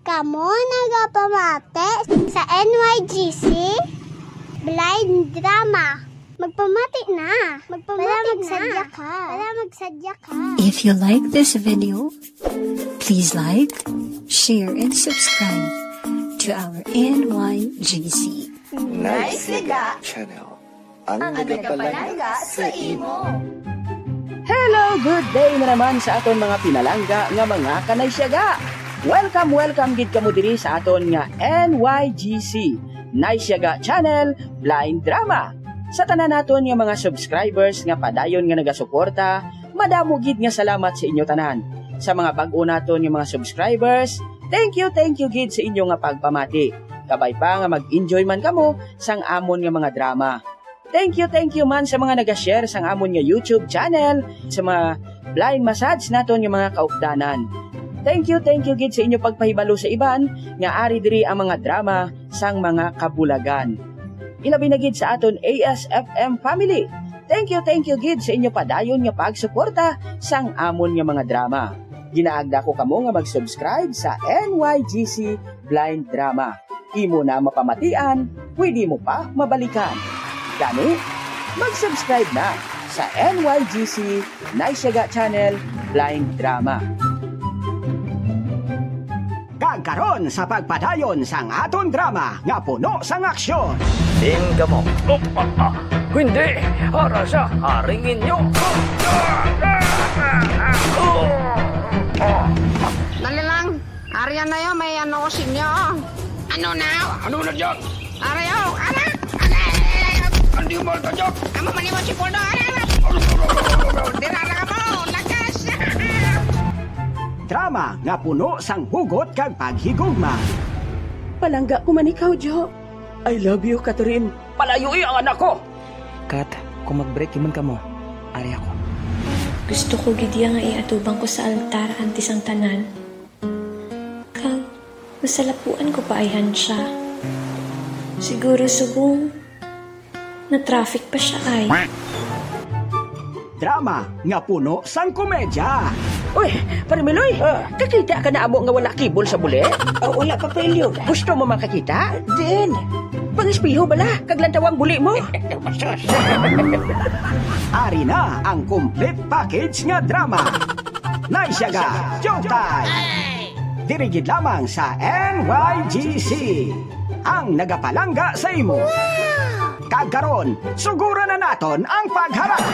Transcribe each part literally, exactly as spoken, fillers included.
Kamo nagapamati sa N Y G C Blind Drama. Magpamati na. Magpamati Para na. Magsadya ka. Para magsadya ka. If you like this video, please like, share, and subscribe to our N Y G C. Nice Liga Channel. Ang nagapalangga sa imo. Hello, good day na naman sa aton mga pinalangga nga mga kanaysiyaga. Welcome, welcome gid kamo diri sa aton nga N Y G C, Nice Yaga Channel, Blind Drama. Sa tanan naton nga mga subscribers nga padayon nga nagasuporta, madamo gid nga salamat sa inyo tanan. Sa mga bag-o naton nga mga subscribers, thank you, thank you gid sa inyo nga pagpamati. Kabay pa nga mag-enjoy man kamo sang amon nga mga drama. Thank you, thank you man sa mga naga-share sang amon nga YouTube channel, sa mga blind massage naton nga mga kaupdanan. Thank you, thank you gid sa inyo pagpahibalo sa iban nga ari diri ang mga drama sang mga kabulagan. Ilabi na gid sa aton A S F M family. Thank you, thank you gid sa inyo padayon nga pagsuporta sang amon nga mga drama. Ginaagda ko kamo nga mag-subscribe sa N Y G C Blind Drama. Imo na mapamatian, pwede mo pa mabalikan. Gani, mag-subscribe na sa N Y G C Nice Yaga Channel Blind Drama. Kag karon sa pagpadayon sang aton drama nga puno sang aksyon. Tingga mo. Oh, ah, ah. Hindi! Ara siya, haring inyo! Dali lang! Ari na yo, may ano ko sa inyo. Ano na? Ano na dyan? Ari, oh, ari! Ari! Andi mo ka dyan? Amo man imo si Puldo, ari, ari! Dira na ka mo, lakas! Drama nga puno sang hugot kag paghigugma. Palangga ko man ikaw, Jo. I love you, Catherine. Palayui ang anak ko! Kat, kung mag-break man kamo, ari ako. Gusto ko gid iya nga iatubang ko sa altar antes ang tanan. Kag masalapuan ko pa ayhan siya. Siguro subong na-traffic pa siya ay. Drama nga puno sang komedya. Uy, Pare Miloy, Ah. Kakita ka na amo nga wala cable sa buli? Ah, wala pa, Pre Ilyong. Gusto mo makakita? Din. Pangispiho bala, kag lantaw ang buli mo. Ari na ang complete package nga drama. Nice Yaga Showtime. Diri gid lamang sa N Y G C, ang nagapalangga sa imo. Kag karon, suguran na naton ang pagharap.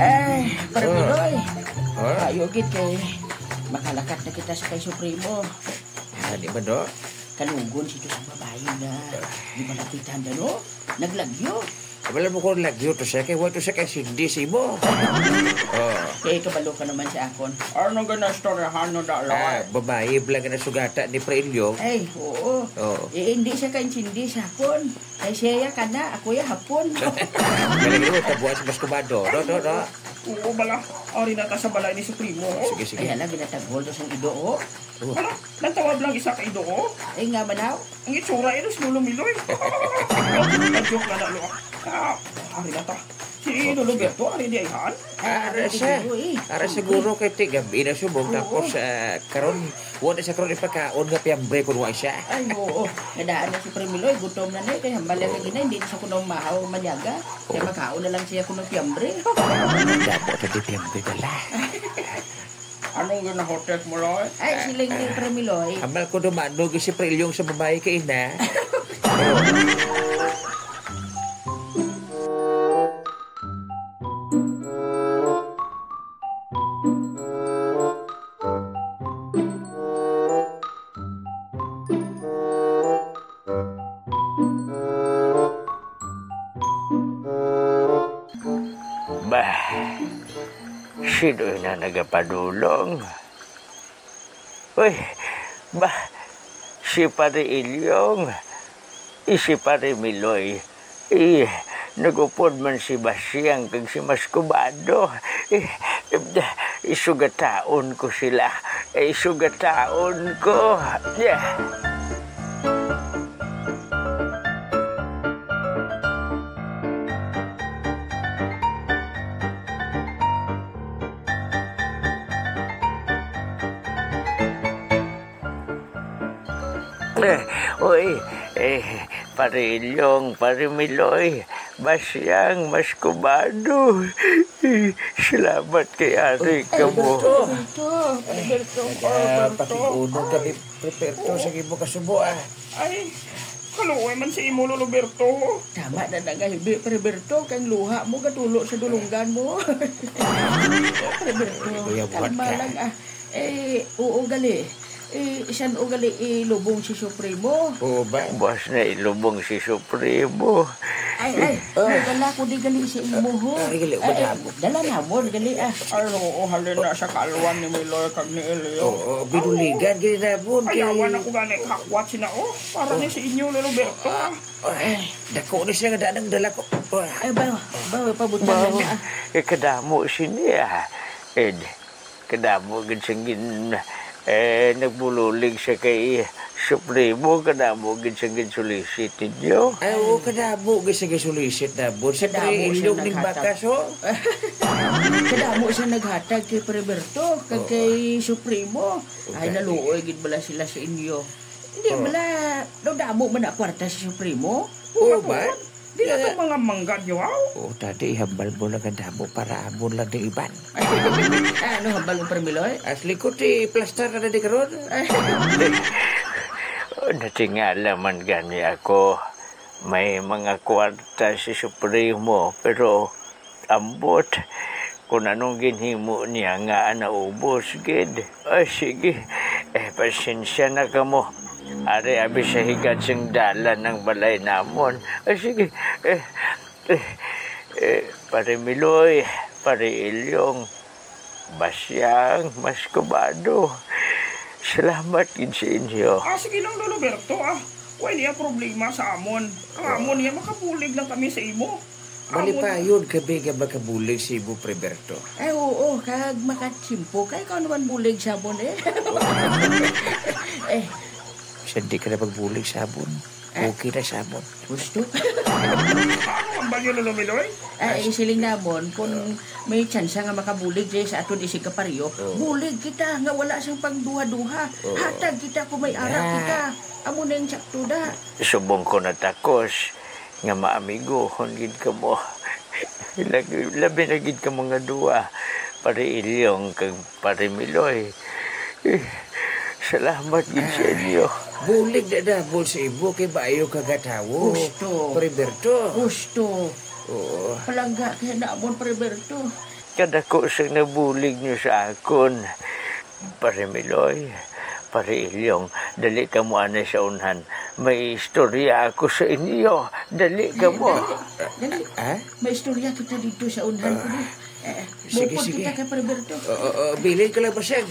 Eh, Pare Ah. Miloy. Ah? Ayo gid kay makalakat na kita sa kay Supremo. Ah, di ba, do? Kalugon si sa babayi nga di malapitan na, no? Naglagyo. Wala mo kung lagyo to siya, kay wa to siya kay sindi sa imo. Oh. Eh, kabalo ka naman sa akon. Ano nga na istoryahan no, Daloy? Ah, babayi bala nga nasugata ni Pre Ilyong. Ay, oo. Oo. Eh, hindi siya kaintindi sa akon. Ay, siya ya kana, ako ya hapon. Galing mo, tabuas mas kumado. No, no, no. Oo, bala. Ari na ta sa balay ni Supremo. Sige, sige. Ay, hala, ginatagol to sang ido, oh. Oh. Hala, nagtawag lang isa ka ido, oh. Ay, nga manaw. Ang itsura, eh, si Lolo Miloy. Joke na, Daloy. Ah, ari na ta. Si Lolo Berto, ari di ayhan. Ara siya. Ara siguro kay ti gabi na subong, tapos, ah, karon, wala siya karon ipakaon nga piyambre kun wa siya. Ay, oo. Nadaan na si Pre Miloy, gutom na na, eh, kay hambal niya kagina, hindi na siya kuno mahaw manyaga. Kay makaon na lang siya kuno piyambre. Dapat ka di piyambre dala. Anong ginahotek mo, Loy? Ay, siling ni Pre Miloy. Hambal ko dumanog si Pre Ilyong sa babayi kay ina. Bah, sino na nagapadulong? Uy, bah, si Pare Ilyong, i si Pare Miloy, i, nagupod man si Basyang kag si Mascubado. I, isugataon ko sila. Isugataon ko. Yeah. Eh, oy, eh, Pare Ilyong, Pare Miloy, Basyang, Maskubado. Eh, salamat kay ari kamo. Alberto. Alberto, Alberto, Alberto. Nagapakig-unod kami, Preberto, sa imo kasubo, ah. Ay, kaluoy man si imo, Lolo Berto. Tama na na nga, hibi, Preberto, kay ang luha mo gatulo sa dulunggan mo. Preberto, Kuya, buhat kalma ka. Lang, ah. Eh, oo, gali. Eh, san-o gali ilubong si Supremo? Oo ba? Buas na ilubong si Supremo. Ay, ay, Oh. may dala ko di gali sa imo, ho. Ay, gali, Ay, ay, madamo. Dala namon, gali, ah. Ay, oo, halin na sa kalwan ni Miloy kag ni Elio. Oo, binuligan, gali namon, kay Ayawan ako gani kakwat sina, oh. Para ni sa inyo, Lolo Berto, ah. Ay, dako ni siya nga danang dala ko. Ay, ba, ba, pabutan Ba, lang na, ah. eh, kadamo sini, ah. Ed, kadamo gid sing gin-, eh, nagbuligan sa kay Supremo, kadamo gid sing ginsulisit ninyo. Ay, oo, kadamo gid sing ginsulisit namon. Siyempre, Kadamo siya inyong ning naghatag. Bakas, ho? Kadamo siya naghatag kay Preberto, kag Oo. kay Supremo. Ay, Okay. naluoy gid bala sila sa inyo. Hindi Oo. bala, daw damo man na kwarta si Supremo? Oo, ba? Matuod. Di na Kaya to mga mangga nyo, aw? Oo, tadi, ihambal mo lang ang damo para amon lang ng iban. Ano, hambal mo, Permiloy? As likod, eh, plastar na na di karon. Natingala man gani ako. May mga kwarta si Supremo, pero ambot. Kung anong ginhimo niya nga naubos gid. Ay, sige. Eh, pasensya na kamo. Ari, abi sa higad sing dalan ang balay namon. Ay, sige. Eh, eh, eh, Pare Miloy, Pare Ilyong, Basyang, Maskubado. Salamat gid sa inyo. Ah, sige lang, Lolo Berto, ah. Way niya problema sa amon. Ang amon niya, makabulig lang kami sa imo. Malipayon kami nga makabulig si Ibo Preberto. Ay, oo, kag makatsimpo kay ikaw naman bulig sa amon, eh. Eh. Bisan di ka na magbulig sa amon, Eh. okay na sa amon. Gusto? Ano ang bagyo, Lolo Miloy? Ah, eh, siling namon, kung may tsansa nga makabulig diri sa aton isig kaparyo, Oo. bulig kita nga wala sang pagduha-duha. Oo. Hatag kita kung may ara Ah. kita. Amo na yung tsakto da. Subong ko natakos nga maamigohon gid kamo. Lag-, labi na gid kamo nga duha, Pare Ilyong kag Pare Miloy. Eh, salamat gid sa inyo. Bulig na namon sa imo kay maayo ka nga tawo, Gusto. Pare Berto. Gusto. Oo. Palangga kay namon, Pare Berto. Kadako sing nabulig niyo sa akon. Pare Miloy, Pare Ilyong, dali kamo anay sa unhan. May istorya ako sa inyo. Dali kamo. Dali, dali. Ah? May istorya kita dito sa unhan ko, di. Eh, Sige, mupod sige. kita kay Pare Berto. Oo, oo, bilin ka lang, Baseng.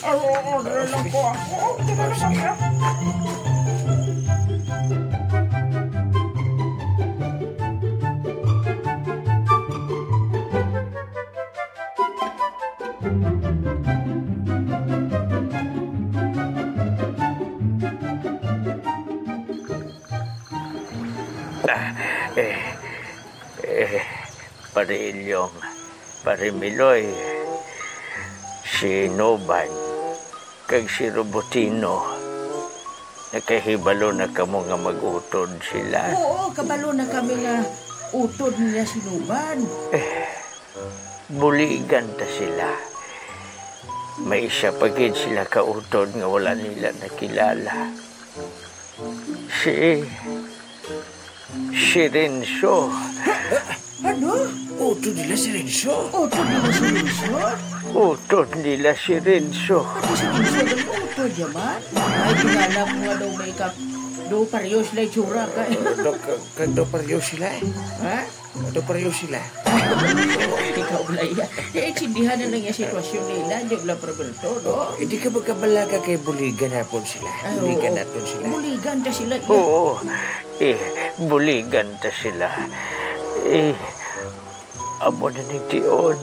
Ay, oo, oo, dali lang po. Oo, dali lang po. Ah, eh, eh, Pare Ilyong, Pare Miloy, si Noban, kag si Robotino, nakahibalo na kamo nga mag-utod sila? Oo, kabalo na kami nga utod nila si Noban. Eh, buligan ta sila. May isa pa gid sila ka utod nga wala nila nakilala. Si, si Renzo. Ano? Utod nila si Renzo? Utod nila si Renzo? Utod nila si Renzo. Pati si Renzo, gali utod yaman. Ay, kinala ko nga daw may kap-, daw pareho sila itsura ka. Daw ka-, ka-, daw pareho sila, eh. Ha? Daw pareho sila. Ikaw, Blaya. Eh, intindihan na lang yung sitwasyon nila, di ba, Roberto, no? Hindi ka magkabalaga kay buligan natin sila. Ay, Buligan oo. natin sila. Buligan ta sila, iya. Oo. Eh, buligan ta sila. Eh, amo na ning tion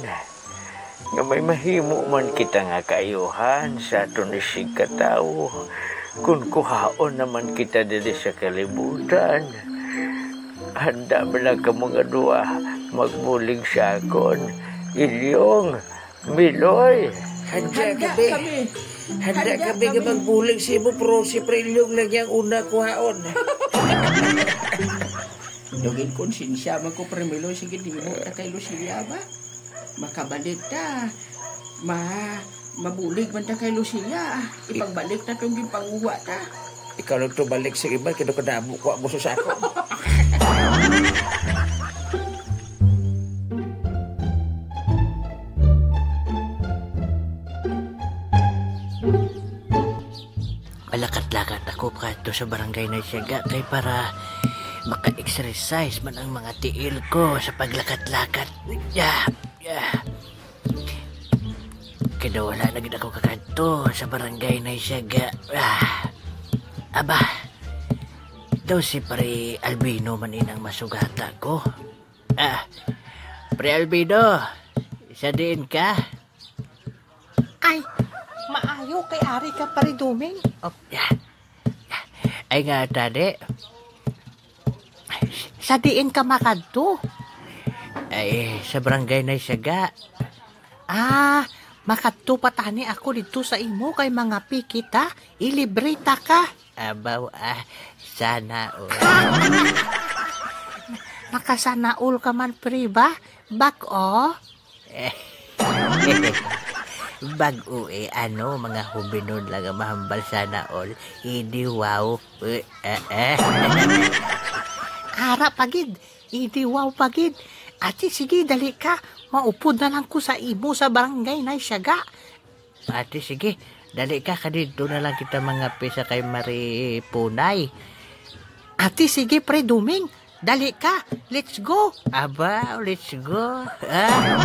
nga may mahimo man kita nga kaayuhan sa aton isig ka tawo, kun kuhaon naman kita diri sa kalibutan. Handa ba lang kamo nga duha magbulig sa akon, Ilyong? Miloy. Handa Handa kami. kami. Handa kami nga magbulig sa imo, pero si Pre Ilyong lang ang una kuhaon. Dugin konsensya man ko, Pre Miloy, sige, di mo ta kay Lucilla ba? Makabalik ta. Ma, mabulig man ta kay Lucilla. Ipagbalik ta tong ginpanguha ta. Ikaw lang to balik sa iban, kaya kadamo ko ang gusto sa ako. Malakat-lakat ako kadto sa barangay na siyaga kay para maka-exercise man ang mga tiil ko sa paglakat-lakat. Yeah, yeah. Kaya wala na gid ako kakadto sa barangay na siyaga. Ah. Aba, daw si Pare Albino man inang masugata ko. Ah, Pre Albino, sa diin ka? Ay, maayo kay ari ka, Pare Doming. Oh, yeah. Ay nga, tadi. Sa diin ka makadto? Ay, sa barangay na siyaga. Ah, makadto pa tani ako dito sa imo kay mga pikit, ha? Ilibre ta ka. Abaw, ah, sana all. Nakasana all ka man, pre, ba? Bag-o? Bag-o eh, ano, mga hubinon lang ang mahambal sana all. Hindi wow. Eh, eh, eh. Ara pa gid. Hindi wow pa gid. Ate, sige, dali ka. Maupod na lang ko sa imo sa barangay na siyaga. Ate, sige, dali ka. Kadidto na lang kita mga pisa kay Maripunay. Ate, sige, Pre Duming. Dali ka. Let's go. Aba, let's go. Ah.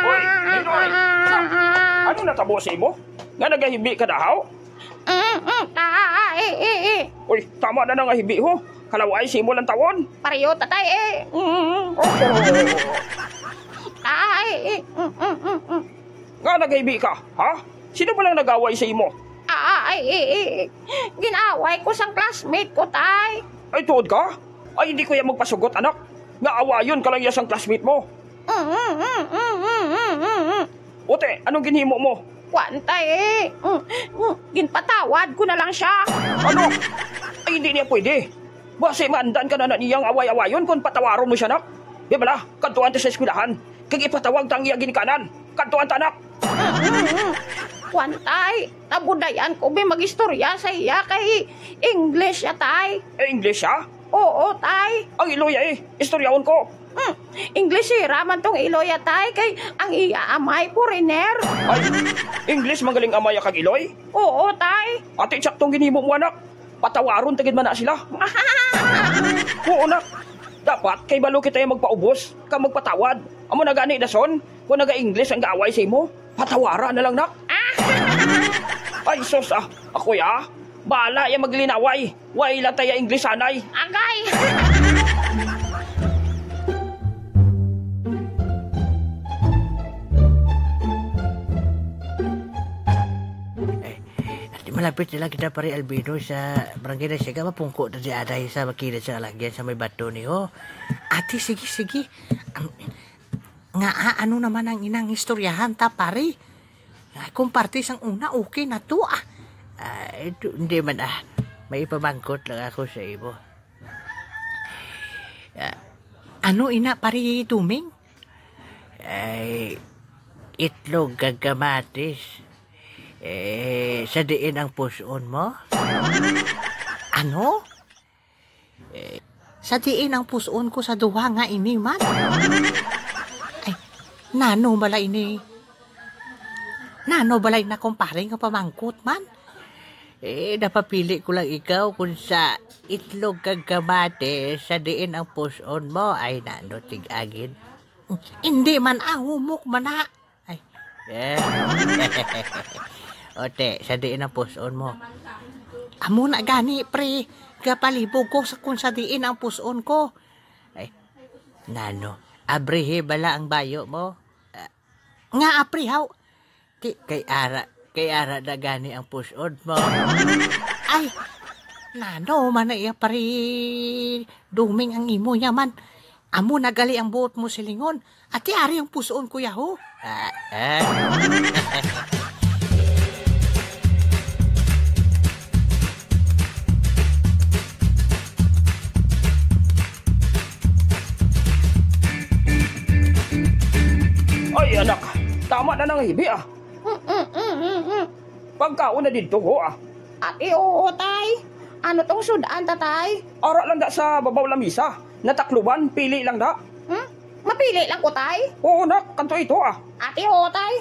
Oy, Ninoy! Ano natabo sa imo? Nga nagahibi ka dahaw? Mm, mm, ta, e, e, e. Uy, tama na na nga hibi, ho. Kalaway sa imo lang tawon. Pareho, tatay, e. Mm, mm, mm. Ta, e, e. Mm, mm, mm, mm. Nga naghibi ka, ha? Sino ba lang nag-away sa imo? Ay, e, e. Gin-away ko sang classmate ko, tay. Ay, tuod ka? Ay, hindi ko yan magpasugot, anak. Nga awayon ka lang iya sang classmate mo. Mm, mm, mm, mm, mm, mm, mm. Ote, anong ginhimo mo? Kuwan, tay, e. Mm, mm, ginpatawad ko na lang siya. Ano? Ay, hindi niya pwede. Basi maandan ka na, na niyang away-awayon kon patawaron mo siya, nak. Di bala, kadtuan ta sa eskwelahan. Kag ipatawag ta ang iya ginikanan. Kadtuan ta, nak. Mm, mm, mm. Kuwan, tay, nabudayan ko bi mag-istorya sa iya kay English siya, tay. Eh, English siya? Oo, tay. Ang iloy ay, istoryahon ko. Hmm, Inglesera man tong iloy, tay, kay ang iya amay foreigner. Ay, English man galing amay kag iloy? Oo, tay. Ati, saktong ginhimo mo, anak. Patawaron ta gid man na sila. Oo, nak. Dapat kay balo kita magpaubos kag magpatawad. Amo na gani, dason, kung naga-English ang gaaway sa imo, patawara na lang, nak. Ay, sus, ah. Ako, ya. Bahala ya maglinaway. Way lang taya English, anay. Agay! Eh, di malapit nila kita, Pare Albino, sa barangay na siya. Mapungko na di aday sa makilid sa alagyan sa may bato ni, ho. Ate, sige, sige. Ang, nga, ah, ano naman ang inang istoryahan ta, pare? Ay, kung parte sang una, okay na to, ah. Ah, ito, hindi man, ah. May ipamangkot lang ako sa imo. Ah, ano ina, pare Duming? Ay, itlog kag kamatis. Eh, sa diin ang puson mo? Ano? Eh, sa diin ang puson ko sa duha nga ini man? Ay, nano bala ini? Nano bala ina, kumpare, nga pamangkot man? Eh, napapili ko lang ikaw kung sa itlog kag kamate, sa diin ang puson mo. Ay, nano, tig-agin. Hindi man, ah, humok man na. Ay. Eh. Ote, sa diin ang puson mo? Amo na gani, pre. Gapalibog ko sa kung sa diin ang puson ko. Ay, nano, abrihi bala ang bayo mo? Ah, nga aprihaw? Ti, kay ara, Kay ara na gani ang puson mo. Ay, nano man na iya, pare Duming, ang imo niya man. Amo na gali ang buot mo silingon. Ati ari ang puson, kuya, ho. Ah, ah. Ay, anak, tama na nang hibi, ah. Pagkaon na didto, ho, ah. Ati, oo, tay. Ano tong sud-an ta, tay? Ara lang da sa babaw lamisa. Natakluban, pili lang da. Hmm? Mapili lang ko, tay? Oo, nak, kanto ito, ah. Ati, oo, tay.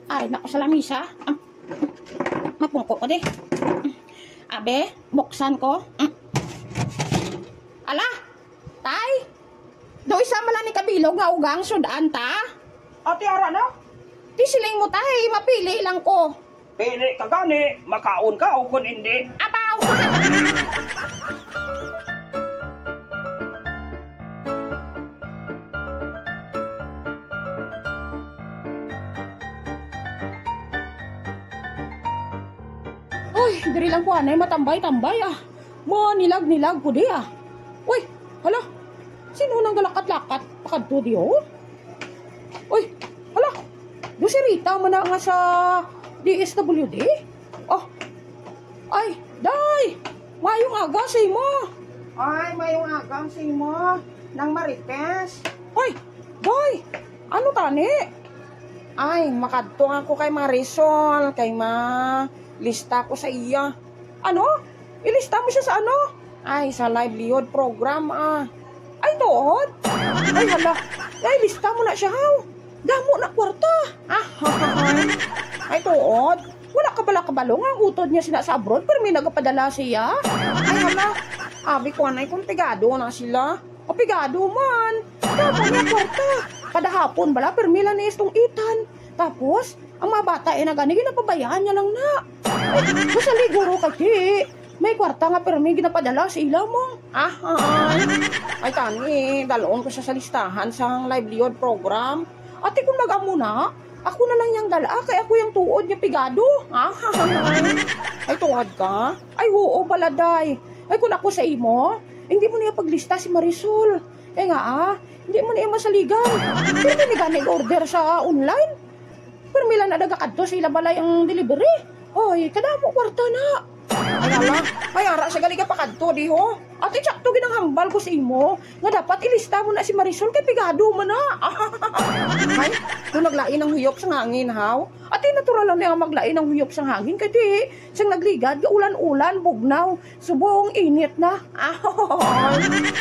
Ari na ko sa lamisa. Ah, mapungko ko, di. Abe, buksan ko. Mm. Ala, tay. Do isa man lang ni kabilog nga ugang sud-an ta? Ati, ara na. Ti siling mo, tay, mapili lang ko. Pili ka gani, makaon ka o kun hindi. Abaw! Ay, diri lang ko anay matambay-tambay, ah. Manilag-nilag ko di, ah. Uy, hala. Sino nang galakat-lakat pakadto di, oh? Uy, hala. Do si Rita man na nga sa D S W D? Oh. Ay, day. Mayong aga sa imo. Ay, mayong aga sa imo, Nang Marites. Uy, day. Ano tani? Ay, makadto ako kay Marisol, kay ma lista ko sa iya. Ano? Ilista mo siya sa ano? Ay, sa livelihood program, ah. Ay, tuod? Ay, hala. Ay, lista mo na siya, haw. Damo na kwarta. Ah, ay, tuod. Wala ka bala kabalo nga ang utod niya sina sa abroad, pero may nagapadala siya. Ay, hala. Abi ko, anay, kung pigado na sila. O, pigado man. Damo niya kwarta. Kada hapon bala, pero may lang ni istong itan. Tapos, ang mga bata, eh, na gani, ginapabayaan niya lang na. Ay, masali, guro, kay di. May kwarta nga pirmi ginapadala sa ila mo. Ah, ay. Ay, tani, dalon ko siya sa listahan sang livelihood program. Ati, kung mag-amo na, ako na lang yang dala, kay ako yang tuod nga pigado. Ah, ay. Ay, tuod ka? Ay, oo pala, day. Ay, kung ako sa imo, hindi mo niya paglista si Marisol. Kay nga, ah, hindi mo niya masaligan. Pwede ni gani order sa online. Pero mila na nagakadto sa ila balay ang delivery. Hoy, kadamo kwarta na. Ay, ala. Ay, ara sa gali ka pakadto, di ho? Ate, tsakto gid ang hambal ko sa imo nga dapat ilista mo na si Marisol kay pigado man na. Ay, kung naglain ang huyop sa hangin, haw? Ate, natural lang na maglain ang huyop sa hangin kay di, sang nagligad, gaulan-ulan, bugnaw, subong, init na.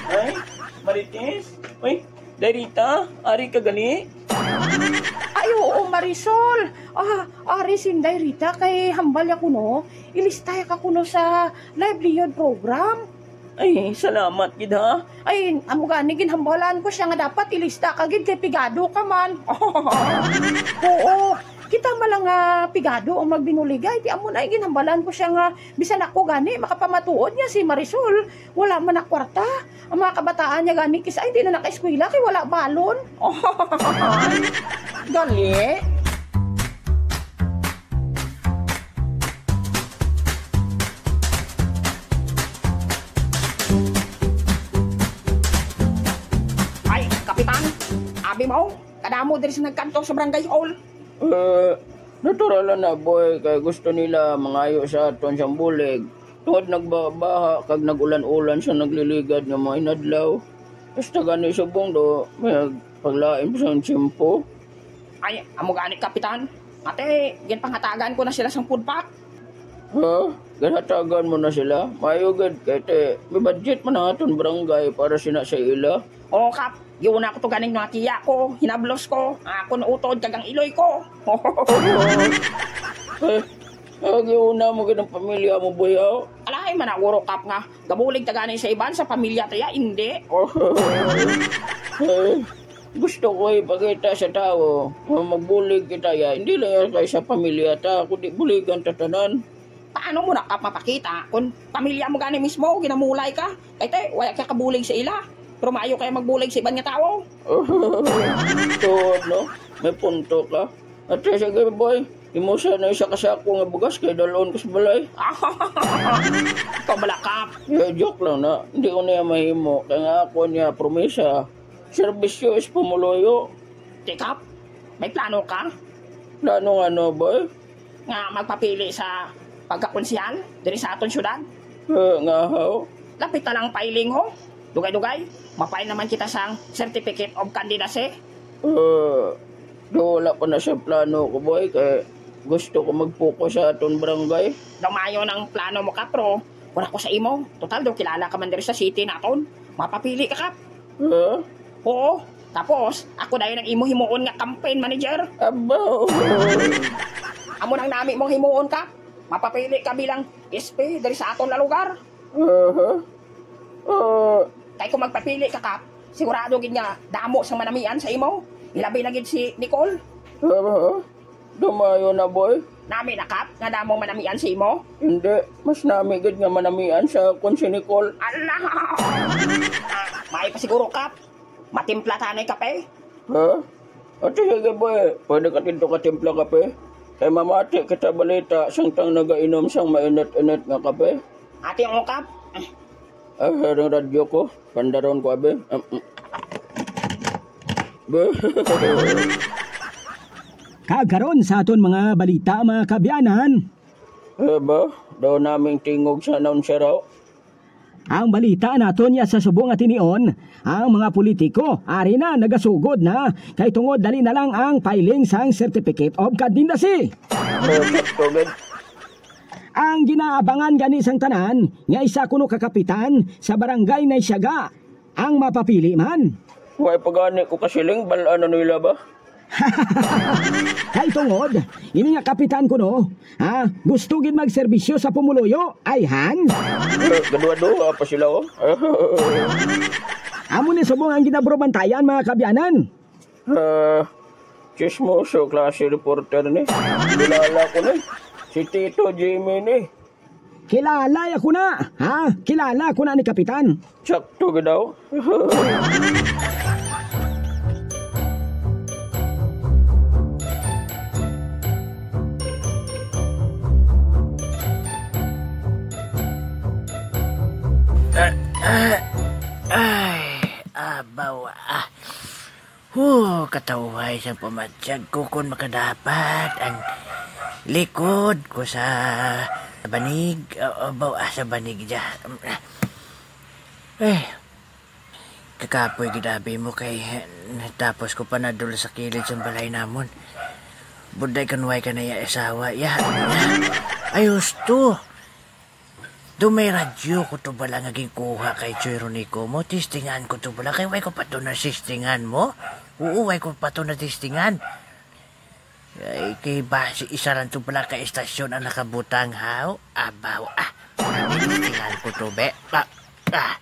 Ay, Marites? Uy, Day Rita, ari ka gali? Ay, oo, Marisol. Ah, ari si Inday Rita, kay hambal ya kuno. Ilista ya ka kuno sa livelihood program. Ay, salamat gid, ha. Ay, amo gani, ginhambalan ko siya nga dapat ilista ka gid kay pigado ka man. Oo, kita man lang nga pigado ang magbinuligay. Di amo na, ginhambalan ko siya nga bisan ako gani, makapamatuod niya si Marisol. Wala man na kwarta. Ang mga kabataan niya gani, kis-a hindi na nakaeskwela kay wala balon. Gali. Ay, Kapitan, abi mo, kadamo diri sa nagkanto sa barangay hall. Eh, natural na, boy, kay gusto nila mangayo sa aton sang bulig. Tungod nagbaha-baha kag nag-ulan-ulan sa nagliligad nga mga inadlaw. Basta gani subong do, may paglain pa sa tiyempo. Ay, amo gani, Kapitan. Ate, ginpanghatagan ko na sila sang food pack. Ha? Ginhatagan mo na sila? Maayo gid, kay te, may budget man ang aton barangay para sina sa ila. Oo, Kap. Giuna ko to ganing mga tiya ko, hinablos ko, akon utod kag ang iloy ko. Eh, ah, giuna mo gid ang pamilya mo, boy, aw? Alahay man na, guro, Kap, nga gabulig ta gani sa iban sa pamilya ta ya, indi. Eh, gusto ko ipakita sa tawo nga magbulig kita ya, hindi lang ya kay sa pamilya ta, kundi buligan ta tanan. Paano mo na, Kap, mapakita kon pamilya mo gani mismo ginamulay ka? Kay te, wala ka kabulig sa ila. Pero maayo kaya magbulig sa iban nga tawo. Tuod, no? May punto ka. Ate, sige, boy. Imo sa na isa ka sako nga bugas kay dalon ko sa balay. Ikaw bala, Kap. Yeah, joke lang na. Hindi ko niya mahimo. Kaya nga ako niya promisa. Serbisyo is pumuluyo. Te, Kap, may plano ka? Plano nga no, boy? Nga magpapili sa pagkakonsehal diri sa aton syudad? Eh, nga, how? Lapit na lang filing, ho. Dugay-dugay, ma-file naman kita sang Certificate of Candidacy. Eh, do wala pa na sa plano ko, boy, kay gusto ko mag-focus sa aton barangay. Daw maayo nang plano mo, Kap, pero wala ko sa imo. Total, daw kilala ka man diri sa city naton. Mapapili ka, Kap. Huh? Oo. Tapos, ako dayon ang imo himuon nga campaign manager. Abaw. Amo nang nami mong himuon, Kap. Mapapili ka bilang S P diri sa aton nga lugar. Aha. Ah, Kay kung magpapili ka, Kap, sigurado gid nga damo sang manamian sa imo. Ilabi na gid si Nicole. Aha. Dumayo na, boy. Nami na, Kap, nga damong manamian sa imo? Hindi. Mas nami gid nga manamian sa akon si Nicole. Ala! May pa siguro, Kap. Matimpla ta na kape? Ha? Ate, sige, boy. Pwede ka dito ka timpla kape? Kay mamati kita balita samtang nagainom sang mainit-init nga kape. Ate, ang Kap. Ah, ang radyo ko. Pandaron ko, abi. Um, um. Kag karon sa aton mga balita, mga kaabyanan. Aba, daw naming tingog sa announcer, oh. Ang balita naton ya sa subong nga tinion, ang mga politiko, ari na, nagasugod na, kay tungod dali na lang ang filing sang Certificate of Candidacy. Oh, sakto, gid. Ang ginaabangan gani sang tanan, nga isa kuno ka kapitan sa barangay Naysyaga ang mapapili man. Way pa gani ko kasiling, bal-an na nila ba? Kay tungod, ini nga kapitan kuno, ha, gusto gid magserbisyo sa pumuluyo, ay han? Eh, gadwa-dwa pa sila, oh. Amo ni subong ang ginaburubantayan, mga kaabyanan. Ah, chismoso klase reporter ni. Kilala ko ni. Si Tito Jimmy ni. Kilala ako na, ha? Kilala ko na ni Kapitan. Sakto gid daw. Ah, ah, ay, abaw, ah. Huh, katawhay sang pamatyag ko kon makadapat ang likod ko sa banig. Ah, ah, baw, ah, sa banig dya. Eh, kakapoy gid abi mo kay, eh, tapos ko panadol sa kilid sang balay namon. Buday kanway ka na iya asawa, ya. Ay, husto. Do may radyo ko to bala nga ginkuha kay Choy Ronico mo. Testingan ko to bala. Kay way ko pa to na testingan mo. Oo, way ko pa to na testingan. Ay, kay basi isa lang to bala ka estasyon ang nakabutang, haw? Abaw, ah. Testingan ko to, be. Ah, ah.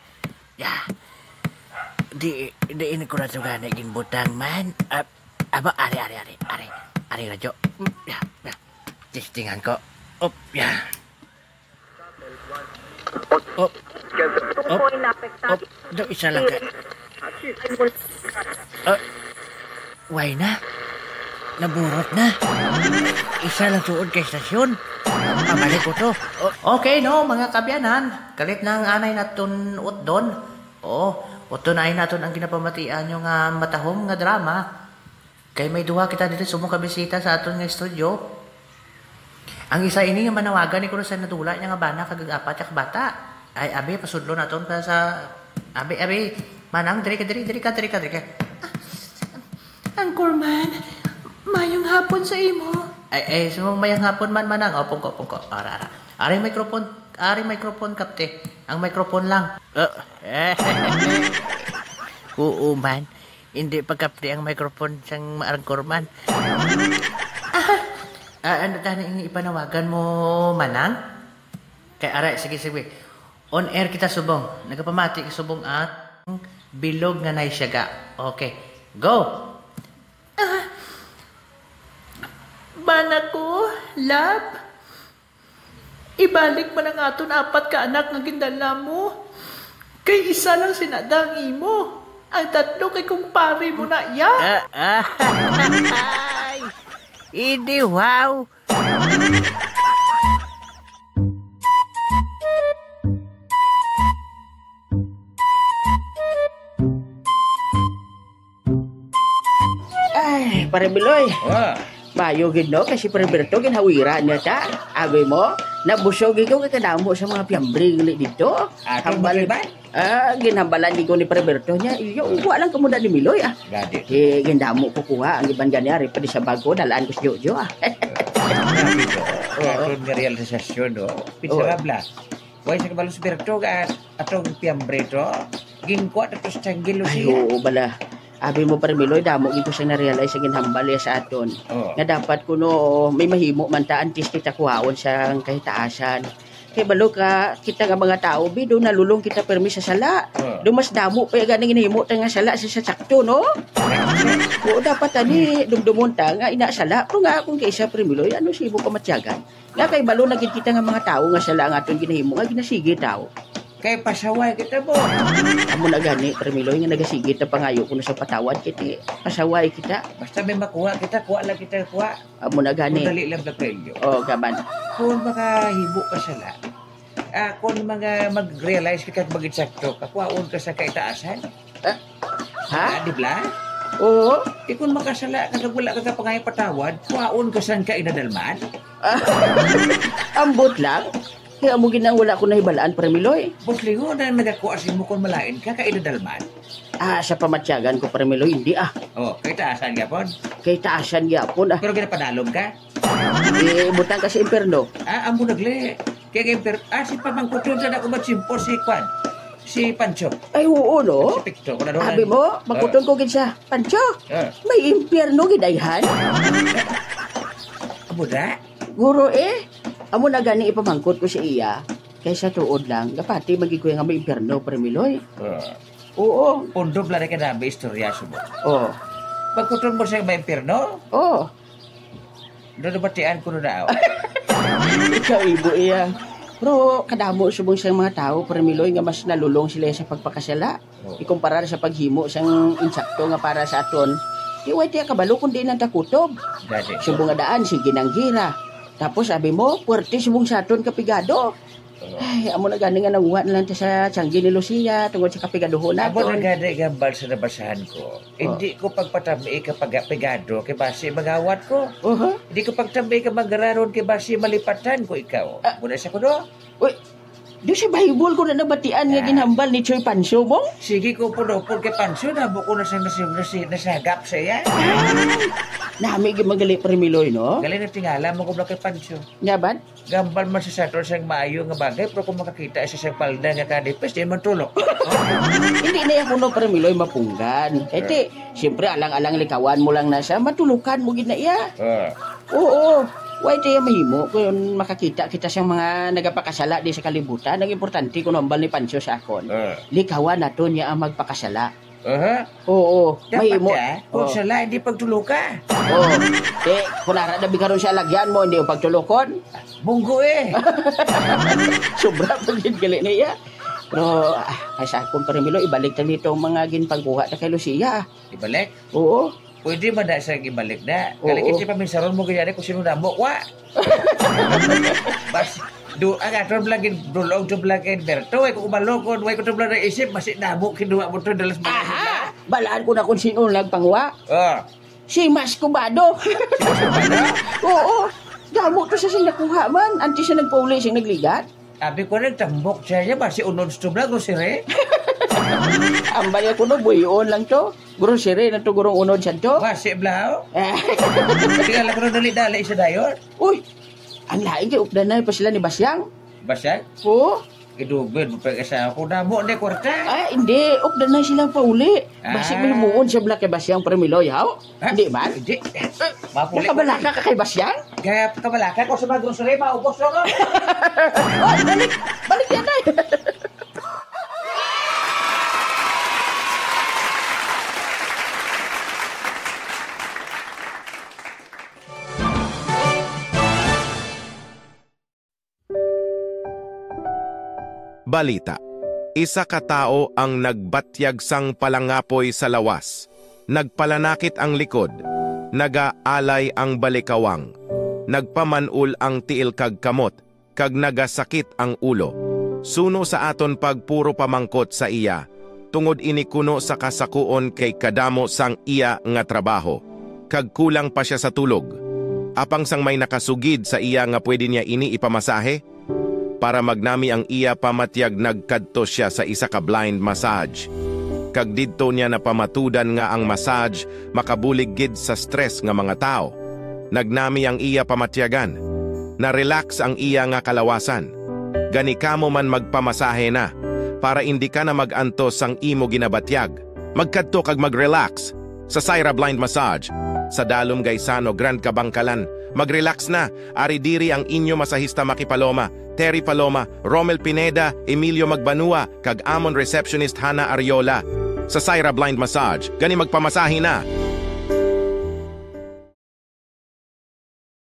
Ya. Di, di ini ko na to gani ginbutang, man. Ah, aba, ari, ari, ari, ari. Ari, radyo. Mm, ya, ya. Testingan ko. Op, ya. Oh. Oh. Oh. Daw isa lang ka. Ah, way na. Naburot na. Isa lang tuod kay estasyon. Pabalik ko to. Oh. Okay, no, mga kabyanan. Kalit na ang anay naton utdon. Oh, utdon ay naton ang ginapamatian nyo nga matahom nga drama. Kay may duha kita diri subong ka bisita sa aton nga estudyo. Ang isa ini nga manawagan ni kuno sa nadula niya nga bana kag apat ka bata. Ay, abi, pasudlo naton pa sa, abi, abi, Manang, diri ka, diri, diri ka, diri ka, diri ka. Ah, Anchorman, mayong hapon sa imo. Ay, ay, so, mayang hapon man, Manang. O, pungko, pungko. Ara, ara. Aring microphone, aring microphone, kapte. Ang microphone lang. Uh, oo, man. Hindi pagkapti ang microphone sang Anchorman. Ah, ah, ano tani ang ipanawagan mo, Manang? Kay ara, sige, sige. On air kita subong. Nagapamati ka subong ang bilog nga naisyaga. Okay. Go! Ah, bana ko, love. Ibalik man ang aton apat ka anak nga gindala mo. Kay isa lang sinada ang imo. Ang tatlo kay kumpare mo na iya. Ah, ah. Ay. Hindi, wow. Ay, Pare Biloy. Ah. Mayo gid, no? Kasi Pare Berto, ginhawiran niya ta. Abi mo, nabusog ko kay kadamo sa mga piyambre gali dito. Ato Hambal, ba? Ah, ginhambalan gid ko ni Pare Berto niya. Iyo, wa lang kamo na ni Miloy, ah. Gadi. Eh, gindamo ko kuha ang iban gani ari pa di sa bago, dalaan ko sa Jojo, ah. Grabe to. Oo. Aton nga realisasyon, no? Pinsara Oo. bla. Way sa kabalo si Berto, ah, atong piyambre to. Gingkuha to sa tiyanggil, Ay, Lucia. Oo, bala. Abi mo, Pare Miloy, damo gid ko siyang na-realize sa ginhambal niya sa aton. Oo. Nga dapat kuno may mahimo man ta antes kita kuhaon sang kahitaasan. Kay balo ka, kita nga mga tawo, bi, do nalulong kita permi sa sala. Oo. Do mas damo pa yung ganing nahimo ta nga sala sa, sa sakto, no? Oo, dapat ani, dumdumon ta nga ina sala. Pero nga, kung kaysa, Pare Miloy, ano si imo pamatyagan? Nga kay balo na gid kita nga mga tawo nga sala ang aton ginahimo nga ginasigi tawo. Kay pasaway kita, bo. Amo na gani, Pare Miloy, nga nagasigi ta pangayo kuno sa patawad kay ti pasaway kita. Basta may makuha kita, kuha lang kita, kuha. Amo na gani. Kung dali lang, Black Rayo. Oh, kaban. Kung makahimo ka sala, ah, kung mga mag-realize ka kag mag-insakto ka, kuhaon ka sa kaitaasan. Ah, ha? Ah, di ba? Oo. Di kung makasala ka kag wala ka kapangayo patawad, kuhaon ka sang kainadalman. Ah, ambot lang. Kaya amo gid nang wala ko nahibalaan, Pare Miloy. Boss Leo, na nagakuha sa imo kung malain ka, kainadalman? Ah, sa pamatyagan ko, Pare Miloy, hindi ah. Oh, kay taasan gyapon. Kay taasan gyapon ah. Pero ginapadalom ka? Eh, butang ka sa impyerno. Ah, amo nagli. Kaya kay impyerno, ah, si pamangkuton sa dako ba simpo si Kwan? Si Pancho. Ay, oo, no? Si Picto, wala daw Abi na. mo, Ah. makuton ko gid siya. Pancho, Ah. may impyerno gid ayhan? Amo na? Guro eh, amo na gani ipamangkot ko sa iya. Kaysa tuod lang, gapati magikuya nga may impyerno, Pare Miloy. Ah. Oo. Pundo pala ka na may istorya, subo. Oh. Pagkuton mo sa may impyerno? Oh. Doon nabatian ko na daw. Ikaw, ibo iya. Pero kadamo subong sa mga tawo, Pare Miloy, nga mas nalulong sila sa pagpakasala. Oo. Ikumparar sa paghimo sang insakto nga para sa aton. Di way tiya kabalo kung di nang takutob. Gani. Subong nga daan, sige nang gira. Tapos sabi mo, puwerte subong sa aton kapigado. Oo. Ay, amo na gani nga nanguha na lang ta sa tiyanggi ni Lucia tungod sa kapigaduhon Amo naton. na gani gambal sa nabasahan ko. Oh. Hindi ko pagpatami ka pagapigado kay basi magawat ko. Oho. Hindi ko pagtami ka manggararon kay basi malipatan ko ikaw. Ah. Muna sa kuno. Uy, di sa Bible ko na nabatian nga Ah. ginhambal ni Choy Panso mo? Sige ko punopon kay Panso, nabo ko na sa nasi-, nasi-, nasagap sa iya. Ay, nami gyud magali, Pare Miloy, no? Galing na tingala mo ko kay Panso. Nga ba? Gambal man sa sato sang maayo nga bagay, pero kung makakita siya sa palda nga kadipis, di man tulo. Hindi na yan kuno, Pare Miloy, mapunggan. Kay ti, siyempre, alang-alang likawan mo lang na siya, matulukan mo gid na iya. Ah. Oo. Way tiya mahimo kung makakita kita sa mga nagapakasala di sa kalibutan. Ang importante, kung hambal ni Pancho sa akon, Ah. likawan nato niya ang magpakasala. Aha. Oo, Dapat mahimo. ka, kung Oh. sala, hindi pagtuluka. Oh. Eh, kung ara na bi karon siya lagyan mo, hindi yung pagtulukon? Bunggo eh. Sobra pa gid gali niya. Pero, ah, ay sa akon, Pare Milo, ibalik ta nito ang mga ginpangkuha ta kay Lucia. Ibalik? Oo. Pwede man na siya ibalik na. Oo. Galing kita paminsaron mo gayari kung sino namo. Wa! Bas, do, ang aton lang gin-, dulog to lang kay Berto. Way ko kumalokon, way ko to lang naisip, masi namo kinuha mo to, dalas mo Aha! Balaan ko na kung sino nagpangwa. Ah. Si Mas Cubado. Si Mas Cubado? Oo. Damo to sa sing nakuha man. Antes siya nagpauli sing nagligat. Abi ko, nagtambok siya niya, basi unod sa tubla, grocery. Ambay ako, no, buhion lang to. Grocery na to, gurong unod siya to. Basi, blaw. Eh. Tingala ko na dali-dali siya dayon. Uy, ang lain kay updanay pa sila ni Basyang. Basyang? Oo. Idugod mo pa yung asawa ko. Damo na yung kwarta. Ah, hindi. Updanay sila pauli. Basi Ah. May muon siya bala kay Basyang Premiloy, haw? Ha? Hindi man? Hindi. Eh, Mapuli ko nakabalaka na. ka kay Basyang? Kaya kabalaka ko sa mga grocery, maubos na ko. Oh, balik! Balik yan, ay! Balita. Isa ka tawo ang nagbatyag sang palangapoy sa lawas. Nagpalanakit ang likod. Nagaalay ang balikawang, nagpaman-ol ang tiil kag kamot, kag nagasakit ang ulo. Suno sa aton pagpuro pamangkot sa iya, tungod ini kuno sa kasakuon kay kadamo sang iya nga trabaho, kag kulang pa sia sa tulog. Apang sang may nakasugid sa iya nga pwede niya ini ipamasahe, para magnami ang iya pamatyag, nagkadto sia sa isa ka blind massage. Kag didto niya napamatudan nga ang massage makabulig gid sa stress nga mga tawo. Nagnami ang iya pamatyagan. Na-relax ang iya nga kalawasan. Gani kamo man magpamasahe na, para indi ka na mag-antos sang imo ginabatyag. Magkadto kag mag-relax sa Syra Blind Massage, sa Dalom Gaisano, Grand Kabankalan. Mag-relax na. Ari diri ang inyo masahista Maki Paloma, Terry Paloma, Romel Pineda, Emilio Magbanua, kag amon receptionist Hana Ariola. Sa Syra Blind Massage, gani magpamasahe na.